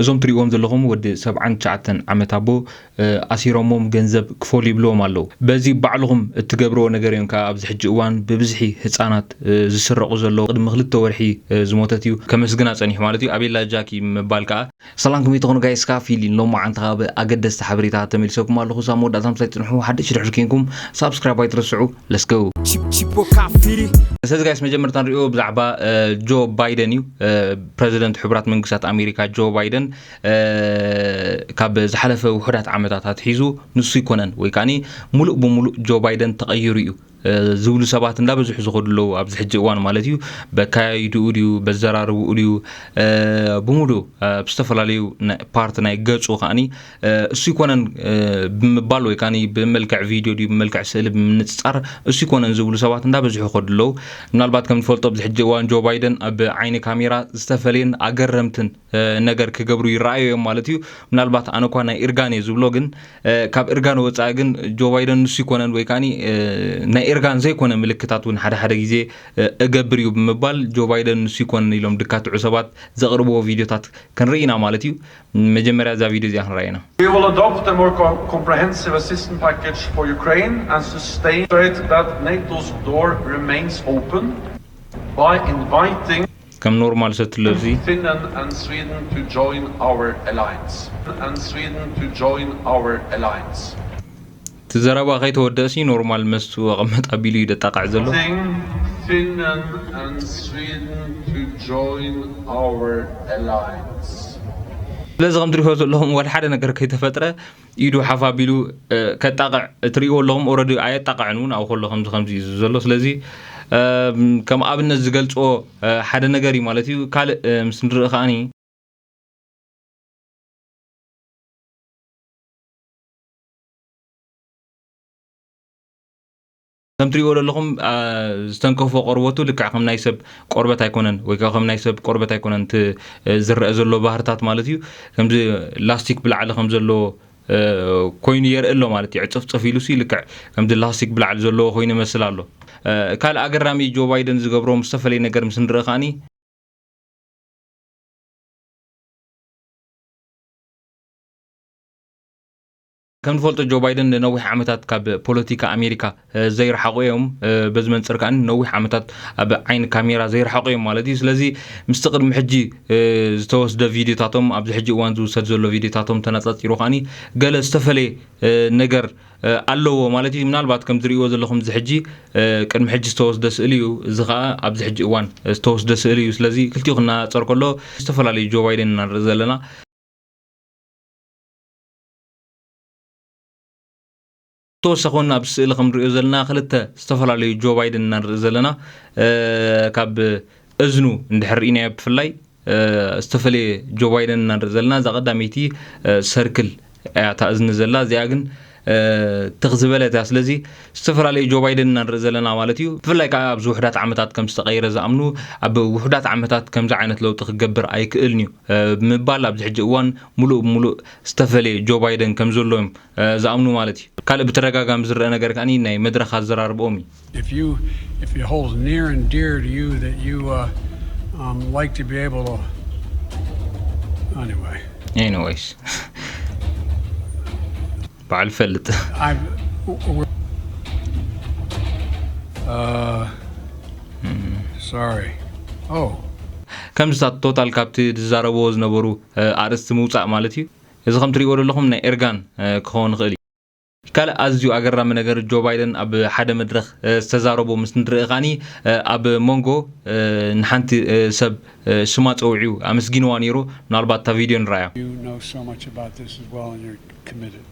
እዞም ትሪእዎም ዘለኹም ወዲ ሰብዓን ትሽዓተን ዓመት ኣቦ ኣሲሮሞም ገንዘብ ክፈሉ ይብልዎም ኣለዉ። በዚ ባዕልኹም እትገብርዎ ነገር እዮም ከዓ ኣብዚ ሕጂ እዋን ብብዝሒ ህፃናት ዝስረቑ ዘለዉ። ቅድሚ ክልተ ወርሒ ዝሞተት እዩ ከመስግና ፀኒሑ ማለት እዩ። ኣቤላ ጃኪ ምባል ከዓ ሰላም ከመይ ትኾኑ ጋይስ? ካብ ፊሊን ሎማዓንቲ ካብ ኣገደስቲ ሓበሬታ ተመሊሰኩም ኣለኹ። ሳብ መወዳእታ ምሳይ ፅንሑ። ሓደሽ ድሕር ኮንኩም ሳብስክራይብ ኣይትረስዑ። Let's go። ስለዚ ጋይስ መጀመርታ ንሪኦ ብዛዕባ ጆ ባይደን እዩ። ፕረዚደንት ሕቡራት መንግስታት ኣሜሪካ ጆ ባይደን ካብ ዝሓለፈ ውሑዳት ዓመታት ኣትሒዙ ንሱ ይኮነን ወይ ከዓኒ ሙሉእ ብሙሉእ ጆ ባይደን ተቐይሩ እዩ ዝብሉ ሰባት እንዳበዝሑ ዝኸዱ ኣለዉ ኣብዚ ሕጂ እዋን ማለት እዩ። በካያይድኡ ድዩ በዘራርብኡ ድዩ ብሙሉ ኣብ ዝተፈላለዩ ፓርት ናይ ገፁ ከዓኒ እሱ ይኮነን ብምባል ወይ ከዓኒ ብመልክዕ ቪድዮ ድዩ ብመልክዕ ስእሊ ብምንፅፃር እሱ ይኮነን ዝብሉ ሰባት እንዳበዝሑ ይኸዱ ኣለዉ። ምናልባት ከም ንፈልጦ ኣብዚ ሕጂ እዋን ጆ ባይደን ኣብ ዓይኒ ካሜራ ዝተፈለየን ኣገረምትን ነገር ክገብሩ ይረኣዩ እዮም ማለት እዩ። ምናልባት ኣነ እኳ ናይ ኢርጋን እየ ዝብሎ ግን ካብ እርጋን ወፃኢ ግን ጆ ባይደን ንሱ ይኮነን ወይ ከዓኒ ናይ እርጋን ዘይኮነ ምልክታት እውን ሓደ ሓደ ግዜ እገብር እዩ ብምባል ጆ ባይደን ንሱ ይኮነን ኢሎም ድካትዑ ሰባት ዘቕርብዎ ቪድዮታት ክንርኢ ኢና ማለት እዩ። መጀመርያ እዛ ቪድዮ እዚኣ ክንረኣየና። We will adopt a more comprehensive assistance package for Ukraine and sustain that NATO's door remains open by inviting ከም ኖርማል ሰትለዚ Finland and Sweden to join our alliance. And Sweden to join our alliance. እቲ ዘረባ ከይተወደእሲ ኖርማል መስቱ ኣቐመጥ ኣቢሉ እዩ ደጣቃዕ ዘሎ። Finland and Sweden to join our alliance. ስለዚ ከም ትሪእዎ ዘለኹም ወላ ሓደ ነገር ከይተፈጥረ ኢዱ ሓፍ ኣቢሉ ከጣቕዕ እትሪእዎ ኣለኹም። ኦረዲ ኣየጣቕዕን እውን ኣብኡ ከሎ ከምዚ ከምዚ እዩ ዘሎ። ስለዚ ከም ኣብነት ዝገልፅዎ ሓደ ነገር እዩ ማለት እዩ። ካልእ ምስ ንርኢ ከዓኒ ከም ትሪእዎ ዘለኹም ዝተንከፎ ቆርበቱ ልክዕ ከም ናይ ሰብ ቆርበት ኣይኮነን ወይ ከዓ ከም ናይ ሰብ ቆርበት ኣይኮነን እቲ ዝረአ ዘሎ ባህርታት ማለት እዩ። ከምዚ ላስቲክ ብላዕሊ ከም ዘለዎ ኮይኑ የርኢ ኣሎ ማለት እዩ። ዕፅፍፅፍ ኢሉ ሲ ልክዕ ከምዚ ላስቲክ ብላዕሊ ዘለዎ ኮይኑ ይመስል ኣሎ። ካልእ ኣገራሚ ጆ ባይደን ዝገብሮም ዝተፈለየ ነገር ምስ ንርኢ ከዓኒ ከም ንፈልጦ ጆ ባይደን ንነዊሕ ዓመታት ካብ ፖለቲካ ኣሜሪካ ዘይረሓቑ እዮም። በዚ መንፅር ከዓ ንነዊሕ ዓመታት ኣብ ዓይኒ ካሜራ ዘይረሓቑ እዮም ማለት እዩ። ስለዚ ምስቲ ቅድሚ ሕጂ ዝተወስደ ቪድዮታቶም ኣብዚ ሕጂ እዋን ዝውሰድ ዘሎ ቪድዮታቶም ተነፃፂሩ ከዓኒ ገለ ዝተፈለየ ነገር ኣለዎ ማለት እዩ። ምናልባት ከም ዝርእይዎ ዘለኹም እዚ ሕጂ ቅድሚ ሕጂ ዝተወስደ ስእሊ እዩ። እዚ ከዓ ኣብዚ ሕጂ እዋን ዝተወስደ ስእሊ እዩ። ስለዚ ክልቲኡ ክነፃፀር ከሎ ዝተፈላለዩ ጆ ባይደን ኢና ንርኢ ዘለና። ተወሳኺ እውን ኣብዚ ስእሊ ከም ንሪኦ ዘለና ክልተ ዝተፈላለዩ ጆ ባይደን ኢና ንርኢ ዘለና። ካብ እዝኑ እንድሕር ርኢናዮ ብፍላይ ዝተፈለየ ጆ ባይደን ኢና ንርኢ ዘለና። እዛ ቀዳመይቲ ሰርክል እያ እታ እዝኒ ዘላ። እዚኣ ግን ትኽ ዝበለት እያ። ስለዚ ዝተፈላለዩ ጆ ባይደን ኢና ንርኢ ዘለና ማለት እዩ። ብፍላይ ከዓ ኣብዚ ውሑዳት ዓመታት ከም ዝተቐየረ ዝኣምኑ ኣብ ውሑዳት ዓመታት ከምዚ ዓይነት ለውጢ ክገብር ኣይክእልን እዩ ብምባል ኣብዚ ሕጂ እዋን ሙሉእ ብሙሉእ ዝተፈለየ ጆ ባይደን ከም ዘሎ እዮም ዝኣምኑ ማለት እዩ። ካልእ ብተደጋጋሚ ዝረአ ነገር ከዓኒ ናይ መድረኽ ኣዘራርብኦም እዩ። If you, if it holds near and dear to you that you uh, um, like to be able to, anyway. Anyways. በዓል ፈልጥ። I, uh, sorry. Oh. ከምዚታት ቶታል ካብቲ ዝዛረብዎ ዝነበሩ ኣርእስቲ ምውፃእ ማለት እዩ። እዚ ከም ትሪእዎ ዘለኹም ናይ ኤርጋን ክኸውን ይኽእል እዩ። ካልእ ኣዝዩ ኣገራሚ ነገር ጆ ባይደን ኣብ ሓደ መድረኽ ዝተዛረቦ ምስ ንርኢ ኻኒ ኣብ መንጎ ንሓንቲ ሰብ ሽማ ፀውዒኡ ኣመስጊንዋ ነይሩ። ምናልባት እታ ቪድዮ ንረኣያ። You know so much about this as well and you're committed.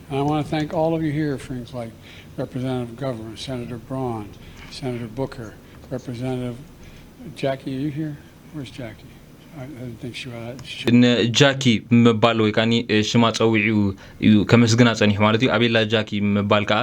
And I want to thank all of you here for things like Representative Governor, Senator Braun, Senator Booker, Representative Jackie, are you here? Where's Jackie? I, I didn't think she was. She ንጃኪ ብምባል ወይ ከዓኒ ሽማ ፀዊዑ እዩ ከመስግና ፀኒሑ ማለት እዩ። ኣቤላ ጃኪ ብምባል ከዓ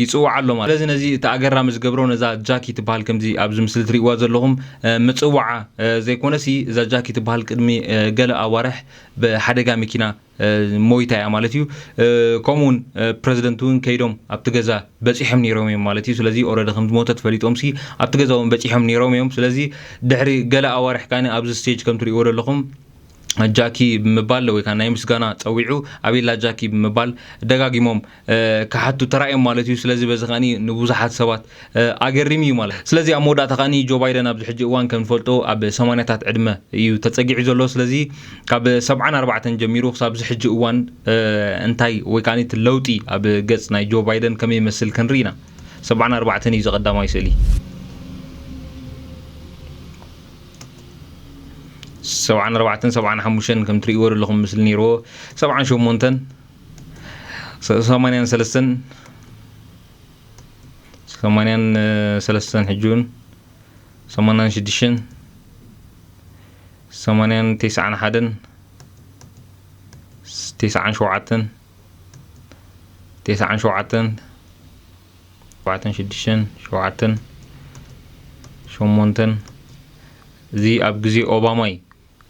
ይፅውዓ ኣሎ ማለት። ስለዚ ነዚ እቲ ኣገራሚ ዝገብሮ ነዛ ጃኪ ትበሃል ከምዚ ኣብዚ ምስሊ ትሪእዋ ዘለኹም ምፅዋዓ ዘይኮነሲ እዛ ጃኪ ትበሃል ቅድሚ ገለ ኣዋርሕ ብሓደጋ መኪና ሞይታ እያ ማለት እዩ። ከምኡ እውን ፕረዚደንት እውን ከይዶም ኣብቲ ገዛ በፂሖም ነይሮም እዮም ማለት እዩ። ስለዚ ኦረዲ ከም ዝሞተት ፈሊጦም ሲ ኣብቲ ገዛ እውን በፂሖም ነይሮም እዮም። ስለዚ ድሕሪ ገለ ኣዋርሕ ከዓኒ ኣብዚ ስቴጅ ከም ትሪእዎ ዘለኹም ጃኪ ብምባል ወይ ከዓ ናይ ምስጋና ጸዊዑ ኣቤላ ጃኪ ብምባል ደጋጊሞም ክሓቱ ተራእዮም ማለት እዩ። ስለዚ በዚ ከኣ ንብዙሓት ሰባት ኣገሪም እዩ ማለት። ስለዚ ኣብ መወዳእታ ከኣ ጆ ባይደን ኣብዚ ሕጂ እዋን ከም ንፈልጦ ኣብ ሰማንያታት ዕድመ እዩ ተጸጊዑ ዘሎ። ስለዚ ካብ ሰብዓን ኣርባዕተን ጀሚሩ ክሳብ እዚ ሕጂ እዋን እንታይ ወይ ከኣ እቲ ለውጢ ኣብ ገጽ ናይ ጆ ባይደን ከመይ ይመስል ክንርኢ ኢና። ሰብዓን ኣርባዕተን እዩ እዚ ቀዳማይ ስእሊ። ሰብዓን ኣርባዕተን ሰብዓን ሓሙሽተን ከም ትርእይዎ ዘለኹም ምስሊ ነይርዎ። ሰብዓን ሸሞንተን ሰማንያን ሰለስተን ሰማንያን ሰለስተን ሕጂውን ሰማንያን ሽዱሽተን ሰማንያን ተስዓን ሓደን ተስዓን ሸውዓተን ተስዓን ሸውዓተን ሸውዓተን ሽዱሽተን ሸውዓተን ሸሞንተን እዚ ኣብ ግዜ ኦባማ እዩ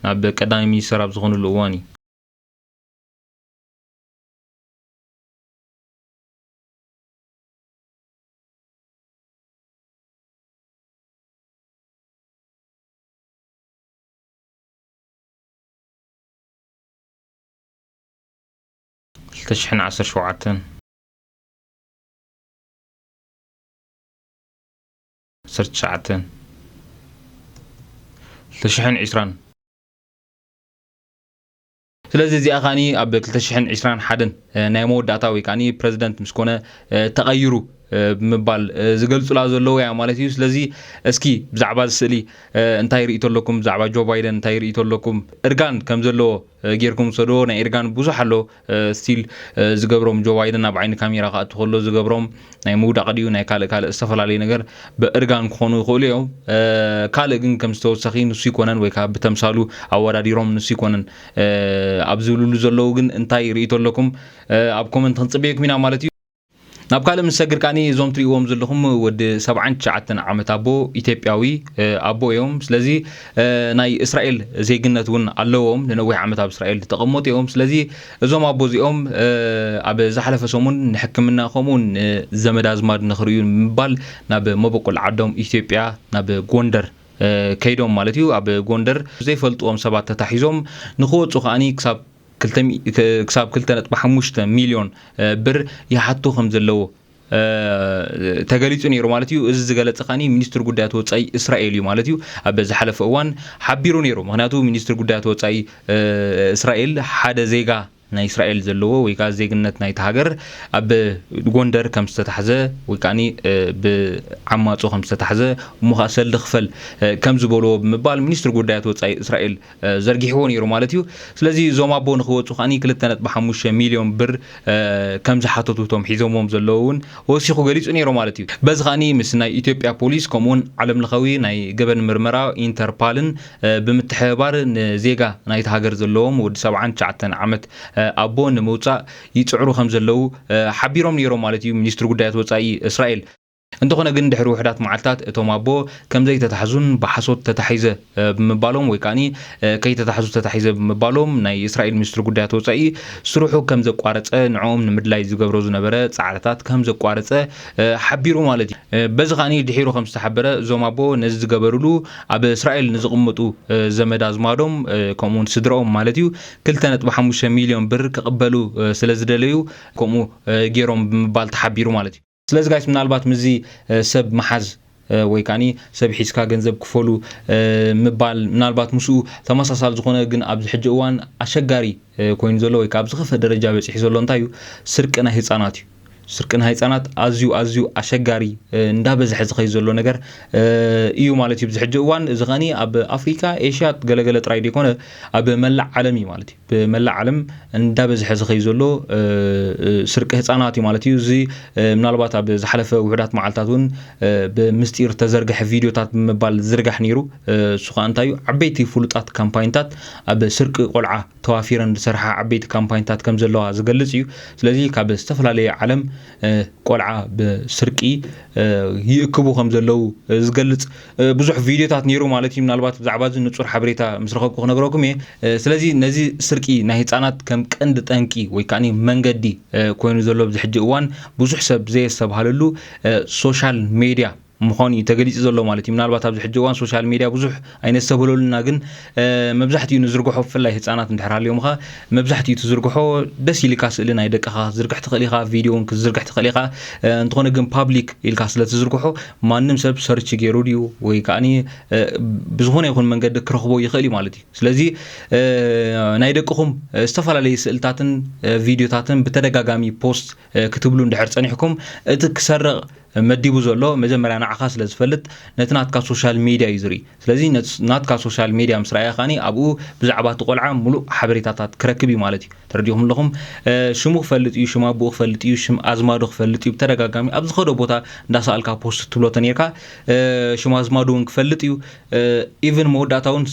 ናብ ቀዳማይ ሚኒስተር ኣብ ዝኾነሉ እዋን እዩ። ክልተ ሽሕን ዓሰርተ ሸውዓተን ዓሰርተ ትሽዓተን ክልተ ሽሕን ዕስራን ስለዚ እዚኣ ከኣ ኣብ ክልተ ሽሕን ዕስራን ሓደን ናይ መወዳእታ ወይ ከኣ ፕረዚደንት ምስ ኮነ ተቐይሩ ብምባል ዝገልጹላ ዘለዉ እያ ማለት እዩ። ስለዚ እስኪ ብዛዕባ እዚ ስእሊ እንታይ ርእይቶ ኣለኩም? ብዛዕባ ጆ ባይደን እንታይ ርእይቶ ኣለኩም? እርጋን ከም ዘለዎ ጌርኩም ውሰድዎ። ናይ እርጋን ብዙሕ ኣሎ። ስቲል ዝገብሮም ጆ ባይደን ኣብ ዓይኒ ካሜራ ክኣቱ ከሎ ዝገብሮም ናይ ምውዳቕ ድዩ ናይ ካልእ ካልእ ዝተፈላለዩ ነገር ብእርጋን ክኾኑ ይኽእሉ እዮም። ካልእ ግን ከም ዝተወሰኺ ንሱ ይኮነን ወይ ከዓ ብተምሳሉ ኣወዳዲሮም ንሱ ይኮነን ኣብ ዝብልሉ ዘለዉ ግን እንታይ ርእይቶ ኣለኩም? ኣብ ኮመንት ክንጽበየኩም ኢና ማለት እዩ። ናብ ካልእ ምስ ሰግር ከኣ እዞም ትርእይዎም ዘለኹም ወዲ ሰብዓን ትሽዓተን ዓመት ኣቦ ኢትዮጵያዊ ኣቦ እዮም። ስለዚ ናይ እስራኤል ዜግነት እውን ኣለዎም። ንነዊሕ ዓመት ኣብ እስራኤል ዝተቐመጡ እዮም። ስለዚ እዞም ኣቦ እዚኦም ኣብ ዝሓለፈ ሰሙን ንሕክምና ከምኡ እውን ንዘመድ ኣዝማድ ንኽርእዩ ንምባል ናብ መበቆል ዓዶም ኢትዮጵያ ናብ ጎንደር ከይዶም ማለት እዩ። ኣብ ጎንደር ዘይፈልጥዎም ሰባት ተታሒዞም ንኽወፁ ከኣ ክሳብ ክልተ ሚ- ክ- ክሳብ ክልተ ነጥቢ ሓሙሽተ ሚልዮን ብር ይሓቱ ከም ዘለዎ ተገሊጹ ነይሩ ማለት እዩ። እዚ ዝገለጸ ከኣ ሚኒስትር ጉዳያት ወጻኢ እስራኤል እዩ ማለት እዩ። ኣብ ዝሓለፈ እዋን ሓቢሩ ነይሩ። ምክንያቱ ሚኒስትር ጉዳያት ወጻኢ እስራኤል ሓደ ዜጋ ናይ እስራኤል ዘለዎ ወይ ከዓ ዜግነት ናይቲ ሃገር ኣብ ጎንደር ከም ዝተታሕዘ ወይ ከዓ ብዓማጾ ከም ዝተታሕዘ እሞ ከዓ ሰልዲ ክፈል ከም ዝበልዎ ብምባል ሚኒስትር ጉዳያት ወጻኢ እስራኤል ዘርጊሕዎ ነይሩ ማለት እዩ። ስለዚ እዞም ኣቦ ንክወፁ ከኣ ክልተ ነጥቢ ሓሙሽተ ሚልዮን ብር ከም ዝሓተቱ እቶም ሒዞምዎም ዘለዉ እውን ወሲኹ ገሊፁ ነይሩ ማለት እዩ። በዚ ከኣ ምስ ናይ ኢትዮጵያ ፖሊስ ከምኡውን ዓለም ለኻዊ ናይ ገበን ምርመራ ኢንተርፓልን ብምትሕብባር ንዜጋ ናይቲ ሃገር ዘለዎም ወዲ ሰብዓን ትሽዓተን ዓመት ኣቦ ንምውፃእ ይፅዕሩ ከም ዘለዉ ሓቢሮም ነይሮም ማለት እዩ ሚኒስትሪ ጉዳያት ወፃኢ እስራኤል። እንተኾነ ግን ድሕሪ ውሕዳት መዓልታት እቶም ኣቦ ከም ዘይተታሕዙን ብሓሶት ተታሒዘ ብምባሎም ወይ ከኣ ከይተታሕዙ ተታሒዘ ብምባሎም ናይ እስራኤል ሚኒስትሪ ጉዳያት ወፃኢ ስርሑ ከም ዘቋረፀ ንዕኦም ንምድላይ ዝገብሮ ዝነበረ ፃዕርታት ከም ዘቋረፀ ሓቢሩ ማለት እዩ። በዚ ከኣ ድሒሩ ከም ዝተሓበረ እዞም ኣቦ ነዚ ዝገበርሉ ኣብ እስራኤል ንዝቕምጡ ዘመድ ኣዝማዶም ከምኡውን ስድረኦም ማለት እዩ ክልተ ነጥቢ ሓሙሽተ ሚልዮን ብር ክቕበሉ ስለ ዝደለዩ ከምኡ ገይሮም ብምባል ተሓቢሩ ማለት እዩ። ስለዚ ጋይስ ምናልባት ምስዚ ሰብ ምሓዝ ወይ ከዓ ሰብ ሒዝካ ገንዘብ ክፈሉ ምባል ምናልባት ምስኡ ተመሳሳሊ ዝኾነ ግን ኣብዚ ሕጂ እዋን ኣሸጋሪ ኮይኑ ዘሎ ወይ ከዓ ኣብ ዝኸፍአ ደረጃ በፂሑ ዘሎ እንታይ እዩ? ስርቂ ናይ ህፃናት እዩ። ስርቂ ናይ ህፃናት ኣዝዩ ኣዝዩ ኣሸጋሪ እንዳበዝሐ ዝኸይ ዘሎ ነገር እዩ ማለት እዩ። ኣብዚ ሕጂ እዋን እዚ ከኒ ኣብ ኣፍሪካ ኤሽያ ገለገለ ጥራይ ዘይኮነ ኣብ መላእ ዓለም እዩ ማለት እዩ። ብመላእ ዓለም እንዳበዝሐ ዝኸይ ዘሎ ስርቂ ህፃናት እዩ ማለት እዩ። እዚ ምናልባት ኣብ ዝሓለፈ ውሕዳት መዓልታት እውን ብምስጢር ተዘርግሐ ቪድዮታት ብምባል ዝርጋሕ ነይሩ። እሱ ከዓ እንታይ እዩ? ዓበይቲ ፍሉጣት ካምፓይንታት ኣብ ስርቂ ቆልዓ ተዋፊረን ዝሰርሓ ዓበይቲ ካምፓይንታት ከም ዘለዋ ዝገልፅ እዩ። ስለዚ ካብ ዝተፈላለየ ዓለም ቆልዓ ብስርቂ ይእክቡ ከም ዘለዉ ዝገልፅ ብዙሕ ቪድዮታት ነይሩ ማለት እዩ። ምናልባት ብዛዕባ እዚ ንፁር ሓበሬታ ምስ ረኸብኩ ክነግረኩም እየ። ስለዚ ነዚ ስርቂ ናይ ህፃናት ከም ቀንዲ ጠንቂ ወይ ከዓ መንገዲ ኮይኑ ዘሎ ኣብዚ ሕጂ እዋን ብዙሕ ሰብ ዘየስተብሃለሉ ሶሻል ሜድያ ምዃኑ እዩ ተገሊጹ ዘሎ ማለት እዩ። ምናልባት ኣብዚ ሕጂ እዋን ሶሻል ሜድያ ብዙሕ ኣይነስተብህለሉና፣ ግን መብዛሕትኡ ንዝርግሖ፣ ብፍላይ ህጻናት እንድሕር ሃልዮም ኸ፣ መብዛሕትኡ ትዝርግሖ ደስ ኢልካ ስእሊ ናይ ደቅኻ ክትዝርግሕ ትኽእል ኢኻ፣ ቪድዮ እውን ክትዝርግሕ ትኽእል ኢኻ። እንተኾነ ግን ፓብሊክ ኢልካ ስለ ትዝርግሖ፣ ማንም ሰብ ሰርች ገይሩ ድዩ ወይ ከዓኒ ብዝኾነ ይኹን መንገዲ ክረኽቦ ይኽእል እዩ ማለት እዩ። ስለዚ ናይ ደቅኹም ዝተፈላለዩ ስእልታትን ቪድዮታትን ብተደጋጋሚ ፖስት ክትብሉ እንድሕር ጸኒሕኩም፣ እቲ ክሰርቕ መዲቡ ዘሎ መጀመርያ ንዓኻ ስለ ዝፈልጥ፣ ነቲ ናትካ ሶሻል ሜድያ እዩ ዝርኢ። ስለዚ ናትካ ሶሻል ሜድያ ምስ ረኣየ ከዓኒ ኣብኡ ብዛዕባ እቲ ቆልዓ ሙሉእ ሓበሬታታት ክረክብ እዩ ማለት እዩ። ተረዲኹም ኣለኹም? ሽሙ ክፈልጥ እዩ፣ ሽም ኣቦኡ ክፈልጥ እዩ፣ ሽም ኣዝማዱ ክፈልጥ እዩ። ብተደጋጋሚ ኣብ ዝኸዶ ቦታ እንዳሰኣልካ ፖስት ትብሎ ተነይርካ፣ ሽም ኣዝማዱ እውን ክፈልጥ እዩ። ኢቭን መወዳእታ እውን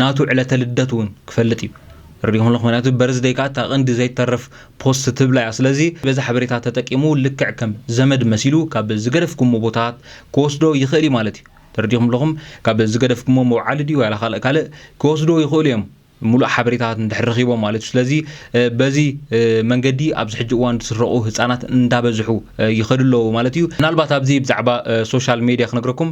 ናቱ ዕለተ ልደት እውን ክፈልጥ እዩ። ተረዲኹም ኣለኹም? ምክንያቱ በርዝደይ ከዓ እታ ቀንዲ ዘይተረፍ ፖስት ትብላ እያ። ስለዚ በዚ ሓበሬታ ተጠቂሙ ልክዕ ከም ዘመድ መሲሉ ካብ ዝገደፍኩሞ ቦታት ክወስዶ ይኽእል እዩ ማለት እዩ። ተረዲኹም ኣለኹም? ካብ ዝገደፍኩሞ መውዓሊ ድዩ ዋላ ካልእ ካልእ ክወስዶ ይኽእሉ እዮም፣ ሙሉእ ሓበሬታታት እንድሕር ረኺቦም ማለት እዩ። ስለዚ በዚ መንገዲ ኣብዚ ሕጂ እዋን ዝስረቑ ህፃናት እንዳበዝሑ ይኸዱ ኣለዉ ማለት እዩ። ምናልባት ኣብዚ ብዛዕባ ሶሻል ሜድያ ክነግረኩም፣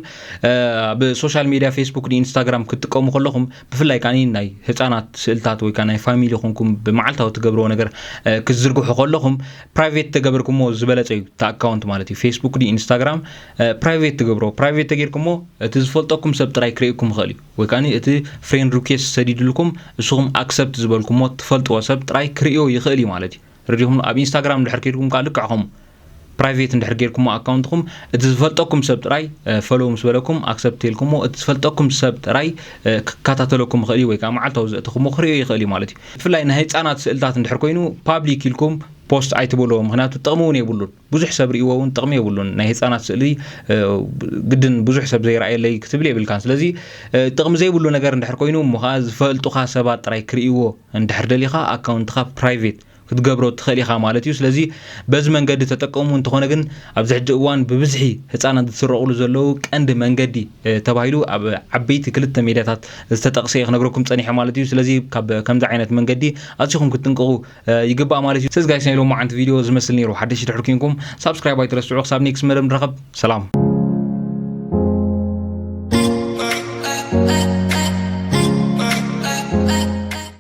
ኣብ ሶሻል ሜድያ ፌስቡክ፣ ኢንስታግራም ክትጥቀሙ ከለኹም፣ ብፍላይ ከዓኒ ናይ ህፃናት ስእልታት ወይ ከዓ ናይ ፋሚሊ ኮንኩም ብመዓልታዊ ትገብርዎ ነገር ክትዝርግሑ ከለኹም፣ ፕራይቬት ተገበርኩሞ ዝበለፀ እዩ። እቲ ኣካውንት ማለት እዩ፣ ፌስቡክ ድዩ ኢንስታግራም ፕራይቬት ትገብሮ። ፕራይቬት ተጌርኩሞ እቲ ዝፈልጠኩም ሰብ ጥራይ ክርእየኩም ይኽእል እዩ። ወይ ከዓኒ እቲ ፍሬንድ ሪኩዌስት ሰዲድልኩም፣ ንስኹም ኣክሰፕት ዝበልኩሞ ትፈልጥዎ ሰብ ጥራይ ክርእዮ ይኽእል እዩ ማለት እዩ። ተረዲኹም? ኣብ ኢንስታግራም እንድሕር ከይድኩም ከዓ ልክዕ ከምኡ ፕራይቬት እንድሕር ጌርኩሞ ኣካውንትኩም፣ እቲ ዝፈልጠኩም ሰብ ጥራይ ፎሎው ምስ በለኩም፣ ኣክሰፕት ኢልኩሞ፣ እቲ ዝፈልጠኩም ሰብ ጥራይ ክከታተለኩም ይኽእል እዩ፣ ወይ ከዓ መዓልታዊ ዘእተኹሞ ክርእዮ ይኽእል እዩ ማለት እዩ። ብፍላይ ናይ ህፃናት ስእልታት እንድሕር ኮይኑ ፓብሊክ ኢልኩም ፖስት ኣይትበልዎ፣ ምክንያቱ ጥቕሚ እውን የብሉን። ብዙሕ ሰብ ርእይዎ እውን ጥቕሚ የብሉን። ናይ ህፃናት ስእሊ ግድን ብዙሕ ሰብ ዘይረኣየለይ ክትብል የብልካን። ስለዚ ጥቕሚ ዘይብሉ ነገር እንድሕር ኮይኑ እሞ ከዓ ዝፈልጡኻ ሰባት ጥራይ ክርእይዎ እንድሕር ደሊኻ ኣካውንትኻ ፕራይቬት ክትገብሮ ትኽእል ኢኻ ማለት እዩ። ስለዚ በዚ መንገዲ ተጠቀሙ። እንተኾነ ግን ኣብዚ ሕጂ እዋን ብብዝሒ ህፃናት ዝስረቑሉ ዘለዉ ቀንዲ መንገዲ ተባሂሉ ኣብ ዓበይቲ ክልተ ሜድያታት ዝተጠቕሰ እየ ክነግረኩም ጸኒሐ ማለት እዩ። ስለዚ ካብ ከምዚ ዓይነት መንገዲ ኣዚኹም ክትጥንቀቑ ይግባእ ማለት እዩ። ስለዚ ጋይስ ናይ ሎማዓንቲ ቪድዮ ዝመስል ነይሩ። ሓደሽ ድሕር ኮንኩም ሳብስክራይብ ኣይትረስዑ። ክሳብ ኔክስት መደብ ንራኸብ። ሰላም።